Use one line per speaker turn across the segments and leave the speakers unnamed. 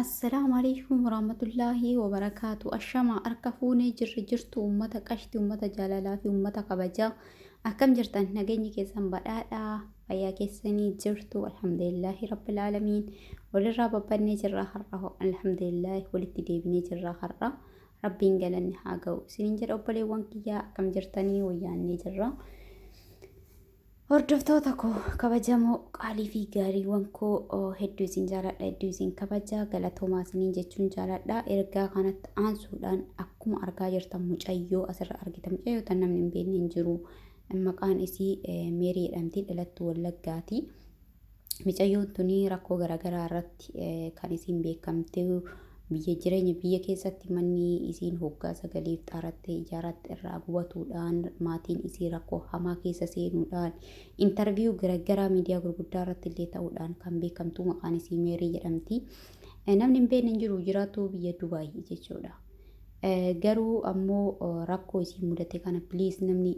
Assalaamu alaikum warahmatullaahi wabarakaatu. Ashama harka fuunee jirri jirtu uummata qashti, uummata jaalalaa fi uummata kabajaa. Akkam jirtan? Nageenyi keessan badhaadhaa, fayyaa keessanii jirtu? Alhamdulillaahi rabbil aalamiin. Walirraa babbannee jirra har'a, alhamdulillaahi walitti deebinee jirra har'a. Rabbiin galanni haa ga'u. Isiniin jedha obboleewwan kiyyaa, akkam jirtanii? Wayyaannee jirra. Hordoftoota koo kabajamoo, qaalii fi gaariiwwan koo, hedduu isin jaaladha, hedduu isin kabaja, galatoomaa isiniin jechuun jaaladha. Ergaa kanatti aansuudhaan akkuma argaa jirtan mucayyoo asirra argitan, mucayyoo tan namni hin beekne hin jiru. Maqaan isii Meerii jedhamti, dhalattuu Wallaggaati. Micayyoon tuni rakkoo garaagaraa irratti kan isiin beekamte, biyya jireenya biyya keessatti manni isiin hoggaa sagaliif xaarattee ijaaratte irraa gubatuudhaan, maatiin isii rakkoo hamaa keessa seenuudhaan, intarviyuu garaagaraa miidiyaa gurguddaa irratti illee ta'uudhaan kan beekamtu maqaan isii Meerii jedhamti. Namni hin beekne hin jiru, jiraattuu biyya Dubaay jechuudha. Garuu ammoo rakkoo isii mudate kana please namni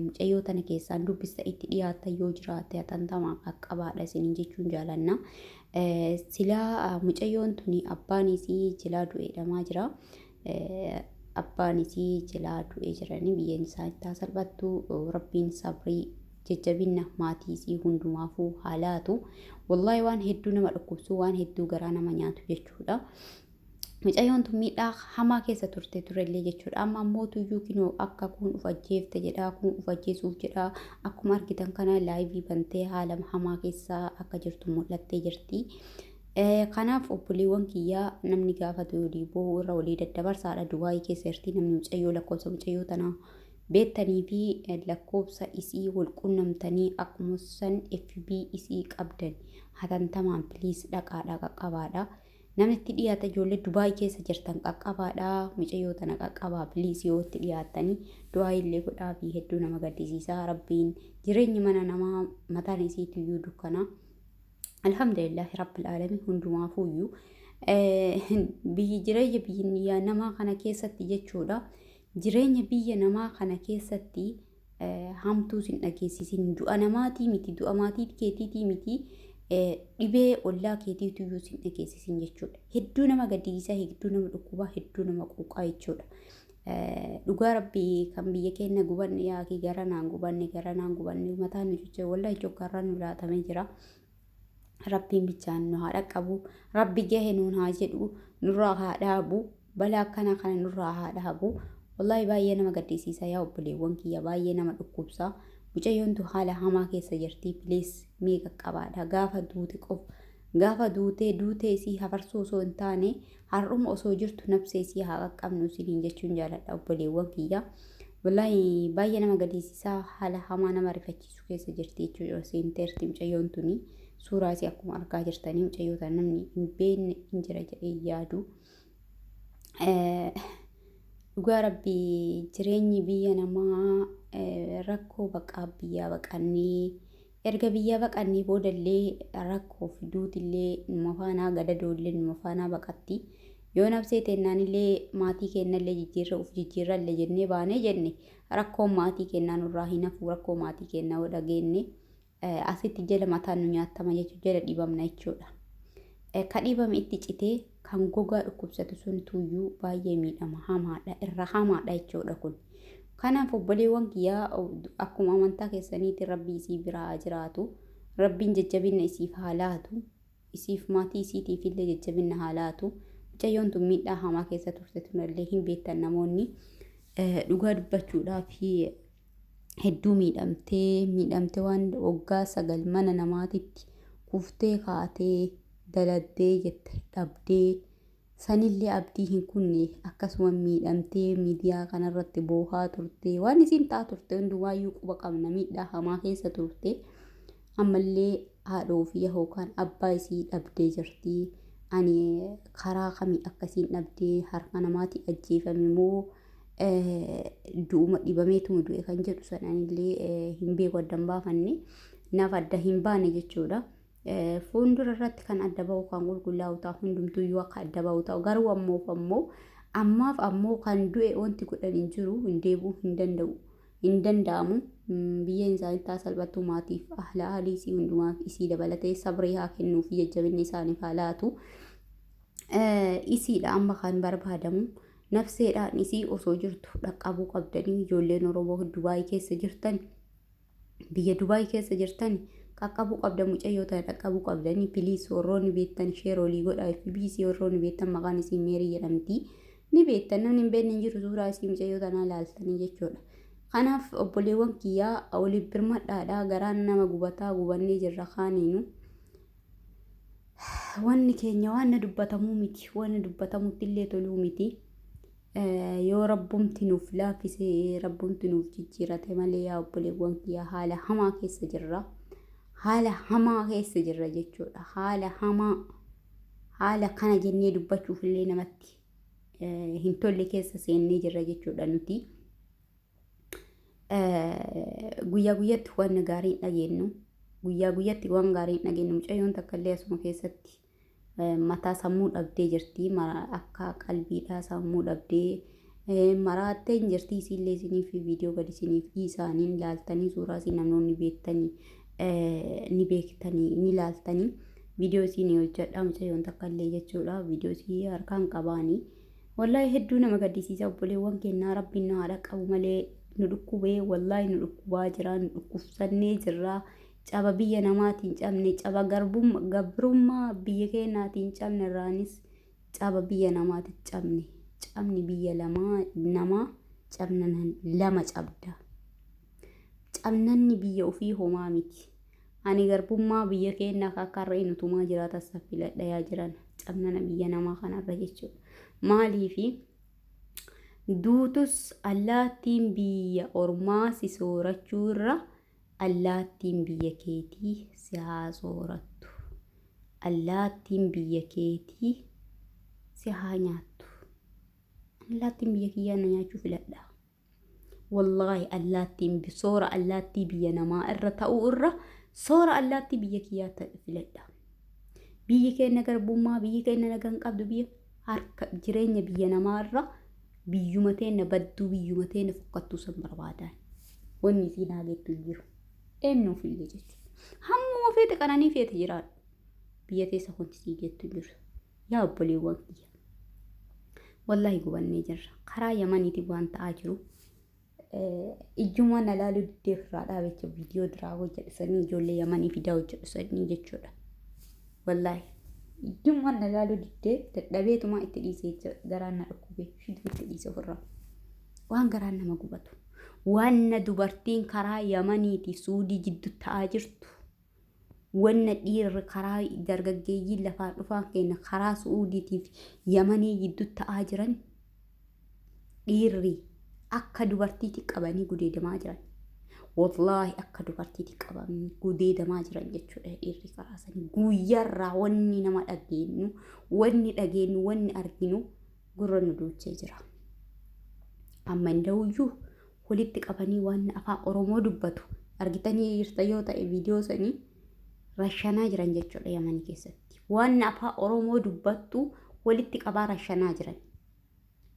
mucayyoo tana keessaan dubbista itti dhiyaatta yoo jiraate hatantamaa qaqqabaadha isiniin jechuun jaalanna. Silaa mucayyoon tuni abbaan isii jilaa du'eedhamaa jira. Abbaan isii jilaa du'ee jiranii, biyyeen isaa itti haa salphattu, rabbiin sabrii jajjabinna maatii isii hundumaafuu haa laatu. Wallaahi waan hedduu nama dhukkubsu, waan hedduu garaa nama nyaatu jechuudha. Mucayyoon tun miidhaa hamaa keessa turte turellee jechuudha. Amma ammoo tuyyuu kinoo akka kun uf ajjeefte jedhaa, kun uf ajjeesuuf jedhaa. Akkuma argitan kana laayivii bantee haala hamaa keessa akka jirtu mul'attee jirti. Kanaaf obboleewwan kiyyaa, namni gaafa walii boo'u irra walii daddabarsaadha. Dubaayii keessa jirti. Namni mucayyoo lakkoofsa mucayyoo tanaa beektanii fi lakkoofsa isii wal qunnamtanii, akkuma san FB isii qabdan, hatantamaan please dhaqaadha qaqqabaadha. Namni itti dhiyaata, ijoollee Dubaay keessa jirtan qaqqabaadha. Mucayyoo tana qaqqabaa please, yoo itti dhiyaattanii du'aa illee godhaa fi hedduu nama gaddisiisa. Rabbiin jireenyi mana namaa mataan isiitiyyuu dukkana. Alhamdulillahi rabbil aalamiin hundumaafuyyuu. Biyyi jireenya biyya namaa kana keessatti jechuudha. Jireenya biyya namaa kana keessatti hamtuu sin dhageessisin, du'a namaatii miti, du'a maatii keetiitii miti, dhibee ollaa keetiituyyuu sin dhageessisin jechuudha. Hedduu nama gaddisiisaa, hedduu nama dhukkubaa, hedduu nama quuqaa jechuudha. Dhugaa rabbii kan biyya keenya gubanne yaakii gara naan gubanne, gara naan gubanne, mataan nu cuccee, wallahi coggaarraan nu laatamee jira. Rabbiin bichaan nu haa dhaqqabu. Rabbi gahe nuun haa jedhu. Nurraa haa dhaabu. Balaa akkana kana nurraa haa dhaabu. Wallaahi baay'ee nama gaddisiisa yaa obboleewwan kiyya, baay'ee nama dhukkubsa. Mucayyoon tun haala hamaa keessa jirti. Please mee qaqqabaadha. Gaafa duute qofa gaafa duutee duutee isii hafarsuu osoo hin taane, har'uma osoo jirtu nafsee isii haa qaqqabnu isiniin jechuun jaaladha obboleewwan kiyya. Wallaahi baay'ee nama gaddisiisa, haala hamaa nama rifachiisu keessa jirti jechuudha seenteerti mucayyoon tuni. Suuraa isii akkuma argaa jirtanii, mucayyoo tana namni hin beekne hin jira jedhee yaadu. Dhugaa rabbii jireenyi biyya namaa rakkoo baqaa, biyyaa baqannee, erga biyyaa baqannee boodallee rakkoo fi duutillee numa faanaa, gadadoollee numa faanaa baqatti. Yoo nafsee teennaanillee maatii keennallee jijjiirra uf jijjiirrallee jennee baanee jenne, rakkoon maatii keennaa nurraa hin hafu. Rakkoo maatii keennaa yoo dhageenye asitti jala mataan nu nyaattama jechuudha, jala dhibamna jechuudha. Ka dhibame itti citee kan gogaa dhukkubsatu sun tuyyuu baay'ee miidhama hamaadha, irra hamaadha jechuudha kun. Kanaaf obboleewwan kiyyaa, akkuma amantaa keessaniitti rabbii isii biraa haa jiraatu. Rabbiin jajjabina isiif haa laatu. Isiif maatii isiitiif illee jajjabina haa laatu. Mucayyoon tun miidhaa hamaa keessa turte tunallee hin beektan namoonni. Dhugaa dubbachuudhaaf hedduu miidhamtee miidhamte, waan waggaa 9 mana namaatitti kuftee kaatee daladdee jette dhabdee, sanillee abdii hin kunne, akkasuma miidhamtee miidiyaa kanarratti boohaa turte. Waan isiin ta'aa turte hundumaayyuu quba qabna, miidhaa hamaa keessa turte. Ammallee haadha ofii yookaan abbaa isii dhabdee jirti. Ani karaa kamii akkasiin dhabdee, harka namaatii ajjeefame moo du'uma dhibameetuma du'e kan jedhu sananillee hin beeku, adda hin baafanne, naaf adda hin baane jechuudha. Fuuldura irratti kan adda bahu, kan qulqullaa'u ta'a, hundumtuyyuu akka adda bahu ta'u. Garuu ammoo ammaaf ammoo kan du'e wanti godhan hin jiru, hin deebi'uu hin danda'u, hin danda'amu. Biyyeen isaanii taa salphattu, maatiif ahla ahlii isii hundumaaf isii dabalatee sabrii haa kennuu fi jajjabinni isaaniif haa laatu. Isiidha amma kan barbaadamu. Nafseedhaan isii osoo jirtu dhaqqabuu qabdanii ijoolleen Oromoo Dubaayii keessa jirtan biyya Dubaayii keessa jirtan qaqqabuu qabda mucayyoo tana dhaqqabuu qabdanii please warroonni beektan share olii godhaa FBC warroonni beektan maqaan isii Meerii jedhamti. Ni beektan namni hin beekne hin jiru suuraa isii mucayyoo tanaa ilaaltanii jechuudha. Kanaaf obboleewwan kiyyaa waliif birmadhaadhaa garaan nama gubataa gubannee jirra kaaniinu. Wanni keenya waan na dubbatamuu miti waan dubbatamutti illee toluu miti. Yoo rabbumti nuuf laaffise rabbumti nuuf jijjiirate malee yaa obboleewwan kiyyaa haala hamaa keessa jirra. Haala hamaa keessa jirra jechuudha. Haala hamaa haala kana jennee dubbachuuf illee namatti hin tolle keessa seennee jirra jechuudha nuti. Guyyaa guyyaatti waan gaarii hin dhageenyu. Guyyaa guyyaatti waan gaarii hin dhageenyu. Mucayyoon takka illee asuma keessatti mataa sammuu dhabdee jirti. Akka qalbiidhaa sammuu dhabdee maraattee hin jirti. Isiillee isiniif viidiyoo gadi isiniif dhiisaanii ilaaltanii suuraa isii namoonni beektanii ni beektanii ni ilaaltanii. Viidiyoo isinii hojjedha mucayyoon takka illee jechuudha. Viidiyoo isii harkaan qabaanii. Wallaahi hedduu nama gaddisiisa obboleewwan kennaa rabbiin nu haadha qabu malee nu dhukkubee wallaahi nu dhukkubaa jira nu dhukkubsannee jirra caba biyya namaatiin cabne caba gabrummaa biyya keenyaatiin cabne irraanis caba biyya namaatiin cabne cabni biyya lamaa namaa cabna lama cabda cabnanni biyya ofii homaa miti. Ani garbummaa biyya keenyaa akka har'a inni tumaa jiraata filadha yaa jiran cabnana biyya namaa kanarra jechuudha. Maaliifi duutus allaattiin biyya ormaa si soorachuu irra allaattiin biyya keetii si haa soorattu. Allaattiin biyya keetii si haa nyaattu. Allaattiin biyya kiyyaa na nyaachuu filadha. Wallaahi allaattiin soora allaattii biyya namaa irra ta'uu irra soora allaattii biyya kiyyaa filadha. Biyyi keenya garbummaa biyyi keenya nagaa hin qabdu biyya harka jireenya biyya namaa irra biyyuma teenya badduu biyyuma teenya fokkattuu san barbaadan. Wanni isiin haagettu hin jiru. Eenyuuf illee jechuudha. Hammuma feete qananii feete jiraadhu. Biyya teessa wanti sii gettu hin jiru. Yaa obboleewwan kiyya. Wallaahi gubannee jirra. Karaa Yamaniitiin waan ta'aa jiru. Ijjummaan na laaluu diddee ofirraa dhaabecha viidiyoo duraa hojjedhu sanii ijoollee Yamanii fidaa hojjedhu sanii jechuudha. Wallaahi ijjummaan na laaluu diddee dadhabeetumaa itti dhiisee garaan na dhukkubee fiduu itti dhiise ofirraa. Waan garaan nama gubatu. Waan na dubartiin karaa Yamaniitii Suudii jiddu ta'aa jirtu. Wanna dhiirri karaa dargaggeeyyiin lafaa dhufaan keenya karaa Su'uudiitiif Yamanii gidduu ta'aa jiran dhiirri akka dubartiitti qabanii gudeedamaa jiran. Wallaahi akka dubartiitti qabanii gudeedamaa jiran jechuudha dhiirri karaa sanii. Guyyaarraa wanni nama dhageenyu, wanni dhageenyu, wanni arginu gurra nu duuchee jira. Amma hin da'uyyuu walitti qabanii waan afaan Oromoo dubbatu argitanii jirta yoo ta'e viidiyoo sanii rashanaa jiran jechuudha Yamanii keessatti. Waan afaan Oromoo dubbattu walitti qabaa rashanaa jiran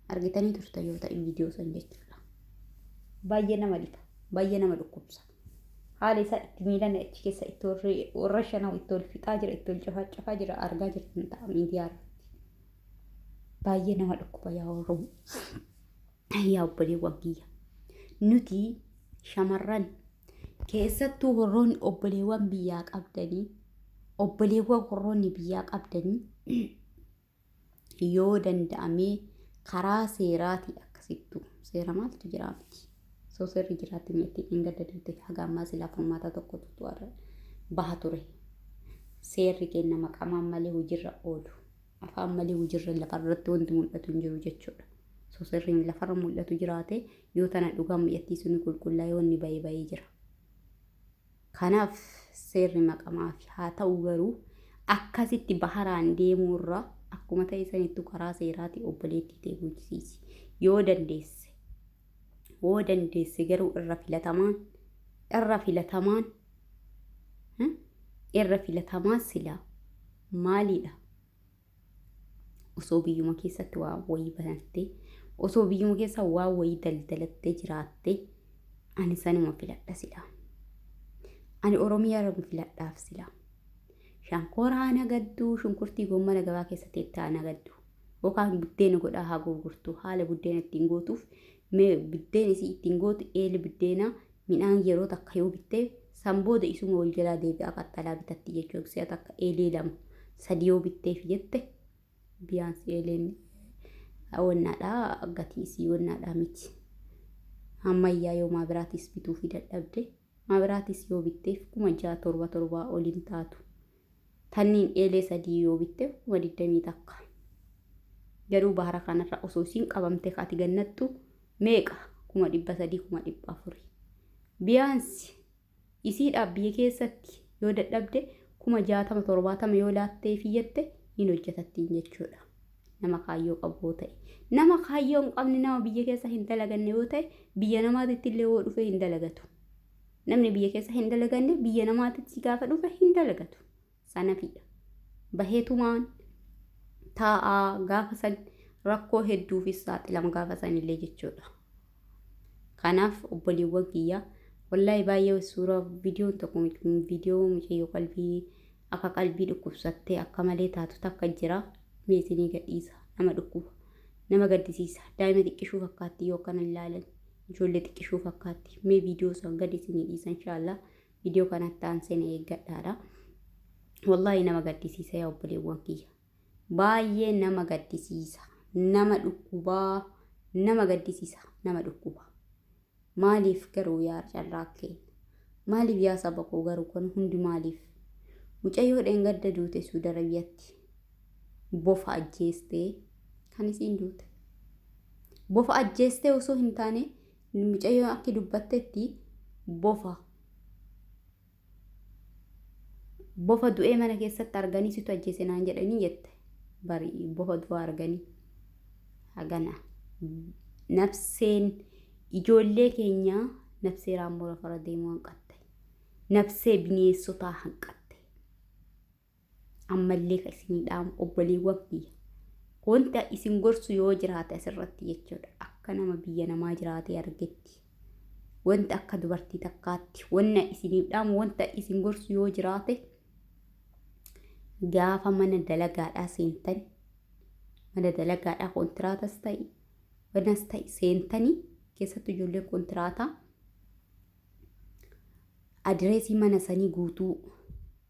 argitanii turta yoo ta'e viidiyoo san jechuudha. Baay'ee nama dhiba, baay'ee nama dhukkubsa. Haala isaa itti miilan achi keessa itti rashanaa itti ol fixaa jira, itti ol cafaa jira argaa jirtan ta'a miidiyaa irratti. Baay'ee nama dhukkuba yaa Oromoo. Yaa obboleewwan kiyya. Nuti shamarran keessattuu warroonni obboleewwan biyyaa qabdanii obboleewwan warroonni biyyaa qabdanii yoo danda'amee karaa seeraatii akkasittu seera maaltu jira miti. Soo seerri jiraatti mi'atti hin gadda duute haga ammaa silaa furmaata tokkotu baha ture. Seerri kenna maqamaan malee hojiirra oolu. Afaan malee hojiirra lafarratti wanti mul'atu hin jiru jechuudha. Soo seerri lafarra mul'atu jiraate yoo tana dhugaa mi'attii suni qulqullaa'ee wanni bahee bahee jira. Kanaaf seerri maqamaaf haa ta'u garuu akkasitti baharaan deemuurra akkuma ta'e sanittu karaa seeraatii obboleettii ta'e guuchisiisi. Yoo dandeesse yoo dandeesse garuu irra filatamaan irra filatamaan irra filatamaan silaa maaliidha? Osoo biyyuma keessatti waa wayii banattee osoo biyyuma keessa waa wayii daldalattee jiraattee ani sanuma filadha silaa. Ani Oromiyaa filadhaaf silaa. Shankooraa nagadduu, shunkurtii goommana gabaa keessatti itti haa nagaddu. Yookaan buddeena godhaa haa gurgurtu. Haala buddeena ittiin gootuuf mee buddeen isii ittiin gootu eeli buddeenaa midhaan yeroo takka yoo bittee san booda isuma wal jalaa deebi'aa qaxxalaa bitatti jechuudha. Si'a takka eelee lama sadi yoo bitteef jette biyaansi eeleen wannaadhaa gatii isii wannaadhaa miti. Ammayyaa yoo maabiraatis bituufi dadhabde maabiraatis yoo bitteef 6000 7 7 oliin taatu. Tanniin eelee sadii yoo bitteef 21,000. Garuu bahara kanarra osoo isiin qabamte ka ati gannattu meeqa 300,000 400,000. Biyaansi isiidhaaf biyya keessatti yoo dadhabde 60,000 70,000 yoo laattee fiyyette hin hojjetattiin jechuudha. Nama kaayyoo qabu yoo ta'e. Nama kaayyoo hin qabne nama biyya keessa hin dalaganne yoo ta'e biyya namaatitti illee yoo dhufe hin dalagatu. Namni biyya keessa hin dalaganne biyya namaatitti gaafa dhufe hin dalagatu. Sanafidha. Baheetumaan taa'aa gaafa san rakkoo hedduufis saaxilama gaafa san illee jechuudha. Kanaaf obboleewwan kiyyaa wallaahi baay'ee suuraa viidiyoon tokko viidiyoo mucayyoo qalbii akka qalbii dhukkubsattee akka malee taatu takka jira. Mee isinii gadhiisa nama dhukkuba nama gaddisiisa daa'ima xiqqishuu fakkaatti yoo akkana ilaalan ijoollee xiqqishuu fakkaatti mee viidiyoo san gadi isinii dhiisa inshaallah viidiyoo kanatti aansee na eeggadhaadha. Wallaahi nama gaddisiisa yaa obboleewwan kiyya. Baay'ee nama gaddisiisa. Nama dhukkubaa. Nama gaddisiisa. Nama dhukkuba. Maaliif garuu yaa carraa keenya? Maaliif yaa saba koo garuu kun hundi maaliif? Mucayyoo dheengadda duute Suudi Arabiyaatti bofa ajjeestee kan isiin duute. Bofa ajjeestee osoo hin taane mucayyoon akki dubbattetti bofa Bofa du'ee mana keessatti arganii situ ajjeese naan jedhanii jette. Bari bofa du'aa arganii. Hagana. Nafseen ijoollee keenyaa nafsee raammoo lafarra deemuu hanqatte. Nafsee bineessotaa hanqatte. Ammallee kan isinii dhaamu obboleewwan kiyya. Wanta isin gorsu yoo jiraate asirratti jechuudha. Akka nama biyya namaa jiraatee argetti. Wanta akka dubartii takkaatti wanna isiniif dhaamu wanta isin gorsu yoo jiraate gaafa mana dalagaadhaa seentan mana dalagaadhaa kontiraatas ta'e wanas ta'e seentanii keessattuu ijoolleen kontiraataa adireesii mana sanii guutuu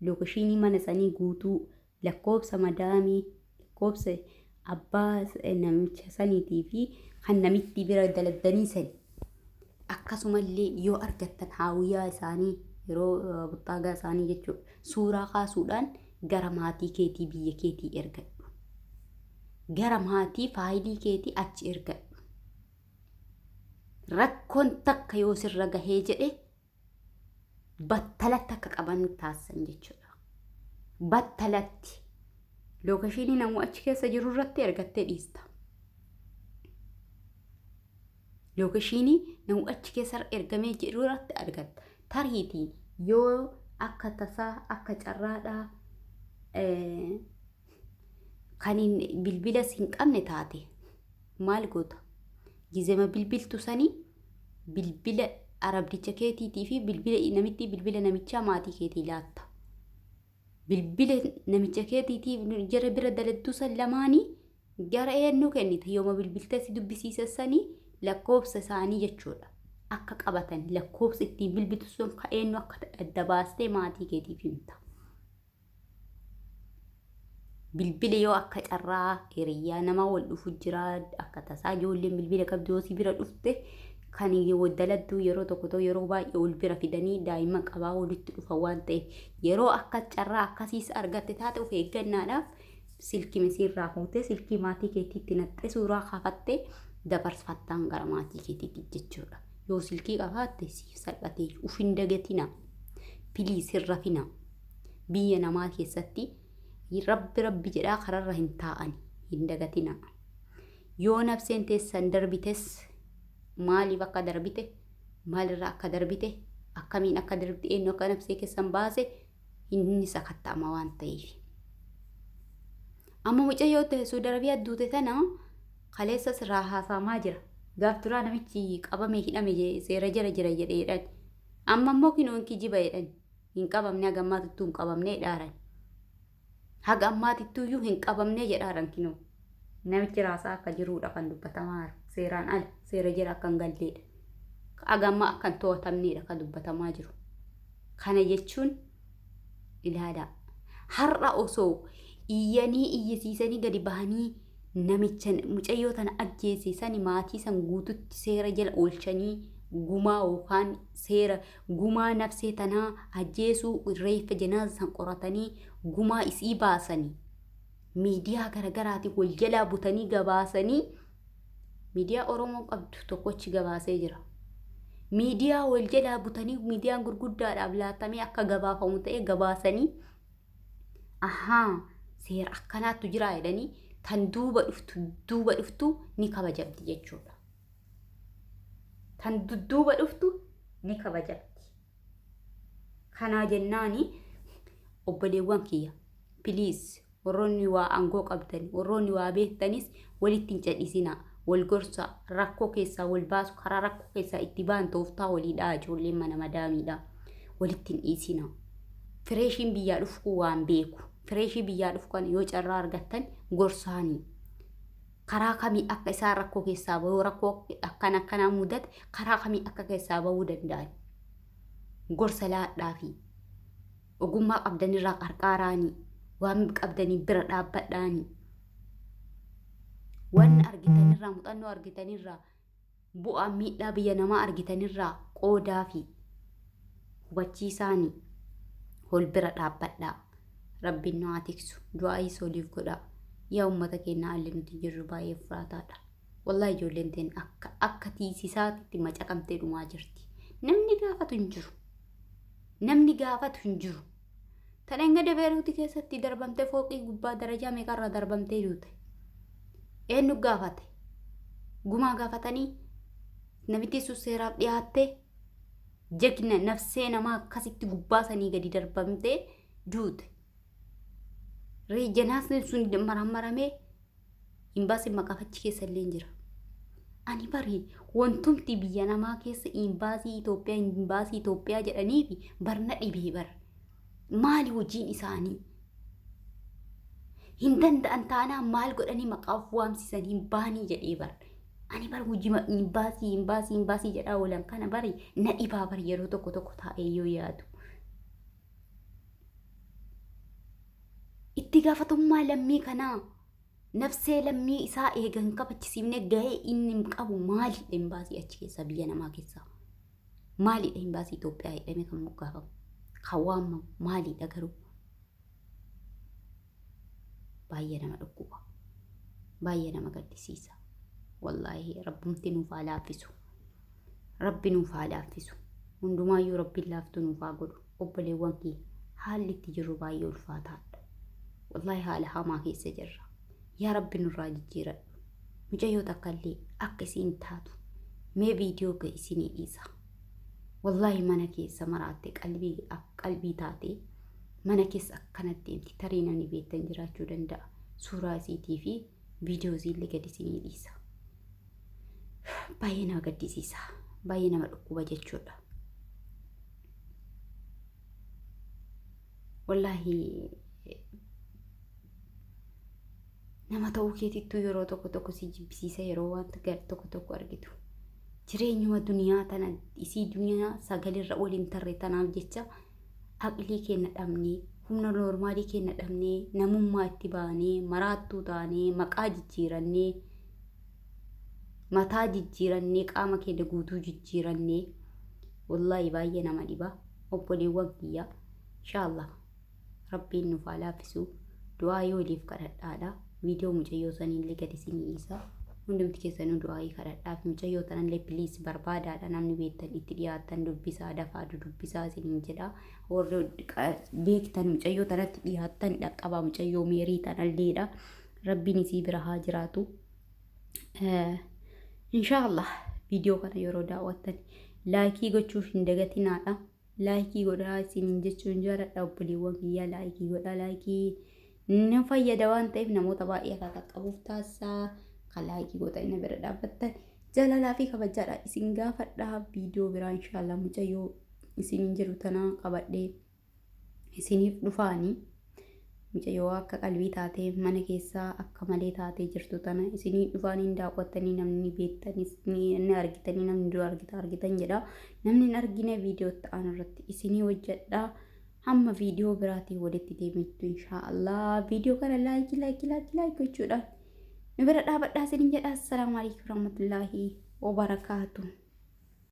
lookeshinii mana sanii guutuu lakkoobsa madaamii lakkoobsa abbaa namicha saniitii fi kan namittii bira daladdanii sani akkasumallee yoo argattan haawiyyaa isaanii yeroo buxxaagaa isaanii jechuudha suuraa kaasuudhaan gara maatii keetii biyya keetii ergadhu gara maatii faayilii keetii achi ergadhu rakkoon takka yoo sirra gahee jedhe battalatti akka qaban taasisan jechuudha. Battalatti lookashinii namuu achi keessa jiru irratti ergattee dhiista. Lookashinii namuu achi keessa ergamee jiru irratti argatta. Tariitii yoo akka tasaa akka carraadhaa kan bilbila hin qabne taate maal goota? Gizema bilbiltu sanii bilbila arabdicha keetiitii fi bilbila namittii bilbila namichaa maatii keetii laatta. Bilbila namicha keetiitii jara bira daladduu san lamaanii gara eenyu kennita yooma bilbiltee si dubbisiisa sanii lakkoofsa isaanii jechuudha. Akka qabatan lakkoofsa ittiin bilbiltu sun ka eenyu akka ta'e adda baastee maatii keetiif himta. Bilbila yoo akka carraa hiriyyaa namaa wal dhufu jira akka tasaa ijoolleen bilbila qabdu yoo si bira dhufte kan yoo daladduu yeroo tokko tokko yeroo baay'ee wal bira fidanii daa'imman qabaa walitti dhufa waan ta'eef yeroo akka carraa akkasiis argatte taate of eeggannaadhaaf silkii misiirraa fuutee silkii maatii keetiitti naqxee suuraa kaafattee dabarfattaan gara maatii keetiitti jechuudha. Yoo silkii qabaatte siif salphatee uf hin dagatina. Piliis hin rafina. Biyya namaa keessatti rabbi rabbi jedhaa kararra hin taa'ani hin dagatina. Yoo nafseen teessan darbites maaliif akka darbite maalirra akka darbite akkamiin akka darbite eenyu akka nafsee keessan baase inni sakatta'ama waan ta'eef. Amma mucayyoo ta'e Suudi Arabiyaa duute tana kaleessa sirraa haasa'amaa jira. Gaaf duraa namichi qabame hidhame seera jala jira jedheedhaan. Amma immoo kinoon kijiba jedhan. Hin qabamne haga ammaatuttuu hin qabamne jedhaaran. Haga ammaatittuyyuu hin qabamne jedhaaran kinoo. Namichi raasaa akka jiruudha kan dubbatamaa jiru. Seeraan ala seera jala akka hin galleedha. Haga ammaa akka hin to'atamneedha kan dubbatamaa jiru. Kana jechuun ilaalaa. Har'a osoo iyyanii iyyisiisanii gadi bahanii namicha mucayyoo tana ajjeese sani maatii san guututti seera jala oolchanii gumaa yookaan seera gumaa nafsee tanaa ajjeesuu reeffa janaaza san qoratanii gumaa isii baasanii miidiyaa garagaraatiin wal jalaa butanii gabaasanii miidiyaa Oromoo qabdu tokkochi gabaasee jira. Miidiyaa wal jalaa butanii miidiyaan gurguddaadhaaf laatamee akka gabaafamu ta'e gabaasanii ahaa seera akkanaattu jira jedhanii tan duuba dhuftu duuba dhuftu ni kabajamti jechuudha. Tan dudduuba dhuftu ni kabajamti. Kanaa jennaani obboleewwan kiyya please warroonni waa aangoo qabdan warroonni waa beektanis walitti hin cadhisinaa wal gorsaa rakkoo keessaa wal baasu karaa rakkoo keessaa itti ba'an tooftaa waliidhaa ijoolleen mana madaamiidha walitti hin dhiisinaa. Fireeshiin biyyaa dhufu kun waan beeku fireeshii biyyaa dhufu kana yoo carraa argattan gorsaanii karaa kamii akka isaan rakkoo keessaa bahuu rakkoo akkana akkanaa mudate karaa kamii akka keessaa bahuu danda'an gorsa laadhaa fi ogummaa qabdanirraa qarqaaraanii waan qabdanii bira dhaabbadhaanii waan argitanirraa muuxannoo argitanirraa bu'aa miidhaa biyya namaa argitanirraa qoodaa fi hubachiisaanii wal bira dhaabbadhaa. Rabbiin nu haa tiksu. Du'aayis waliif godhaa. Yaa uummata keenya haalli nuti jirru baay'ee ulfaataadha. Wallahi ijoolleen teen akka akka tiisisaatitti macaqamtee dhumaa jirti. Namni gaafatu hin jiru. Namni gaafatu hin jiru. Tan engada Beeruuti keessatti darbamtee fooqii gubbaa darajaa meeqarraa darbamtee duute. Eenyu gaafate? Gumaa gaafatanii namitti sun seeraaf dhiyaattee jagna nafsee namaa akkasitti gubbaa sanii gadi darbamtee duute. Janaasni sun marammaramee imbaasiin maqaaf achi keessa illee jira. Ani bari wantumti biyya namaa keessa imbaasii Itoophiyaa imbaasii Itoophiyaa jedhaniifi barna dhibee bar. Maali hojiin isaanii? Hin danda'an taanaan maal godhanii maqaa of waamsisan hin baanii jedhee bar. Ani bar hojii imbaasii imbaasii imbaasii jedhaa oolan kana bari na dhibaa bar yeroo tokko tokko taa'ee yoo yaadu. Itti gaafatummaa lammii kanaa nafsee lammii isaa eega hin kabachisiifne gahee inni hin qabu maalidha imbaasii achi keessaa biyya namaa keessaa? Maalidha imbaasii Itoophiyaa jedhamee kan moggaafamu? Kan waamamu maalidha garuu? Baay'ee nama dhukkuba. Baay'ee nama gaddisiisa. Wallaahi rabbumti nuuf haa laaffisu. Rabbi nuuf haa laaffisu. Hundumaayyuu rabbiin laaftuu nuuf haa godhu. Obboleewwan kiyya haalli itti jirru baay'ee ulfaataadha. Wallaahi haala hamaa keessa jirra. Yaa Rabbi nurraa jijjiiradhu. Mucayyoo takka illee akka isiin taatu mee viidiyoo kee isinii dhiisa. Wallaahi mana keessa maraatte qalbii qalbii taate mana keessa akkanatti deemti tarii namni beektan jiraachuu danda'a. Suuraa isiitii fi viidiyoo isiillee gadi isinii dhiisa. Baay'ee nama gaddisiisa. Baay'ee nama dhukkuba jechuudha. Wallaahi nama ta'uu keetittuu yeroo tokko tokko si jibbisiisa yeroo wanta gar tokko tokko argitu. Jireenyuma duniyaa tana isii duniyaa sagalirra ol hin tarre tanaaf jecha aqlii keenya dhabnee humna noormaalii keenya dhabnee namummaa itti baanee maraattuu taanee maqaa jijjiirannee mataa jijjiirannee qaama keenya guutuu jijjiirannee wallaahi baay'ee nama dhiba obboleewwan kiyya inshaallah rabbiin nuuf haa laaffisu du'aayii waliif kadhadhaadha viidiyoo mucayyoo saniillee gadi isinii dhiisa hundumti keessanuu du'aayii kadhadhaaf mucayyoo tanallee piliis barbaadaadha namni beektan itti dhiyaattan dubbisaa dafaa dudubbisaa isiniin jedha warri beektan mucayyoo tanatti dhiyaattan dhaqqabaa mucayyoo meerii tanalleedha rabbiin isii bira haa jiraatu. Inshaallah viidiyoo kana yeroo daawwattan laayikii gochuu hin dagatinaadha. Laayikii godhaa isiniin jechuun jaaladha obboleewwan kiyyaa laayikii godhaa laayikii nu fayyada waan ta'eef namoota baay'ee akka qaqqabuuf taasisaa kan laayikii gootan na bira dhaabbattan jaalalaa fi kabajaadha isin gaafadha viidiyoo biraa inshaallah mucayyoo isiniin jedhu tanaa qabadhee isiniif dhufaanii. Mucayyoo akka qalbii taatee mana keessaa akka malee taatee jirtu tana isinii dhufaaniin daawwattanii namni beektanis ni argitanii namni dura argita argitan jedha. Namni hin argine viidiyoo itti aanu irratti isinii hojjedha. Hamma viidiyoo biraatiin walitti deebitu inshaallah. Viidiyoo kana laayikii laayikii laayikii laayikii gochuudhaan nu bira dhaabadhaa isiniin jedha. Assalaamu alaikum warahmatullaahi wabarakaatu.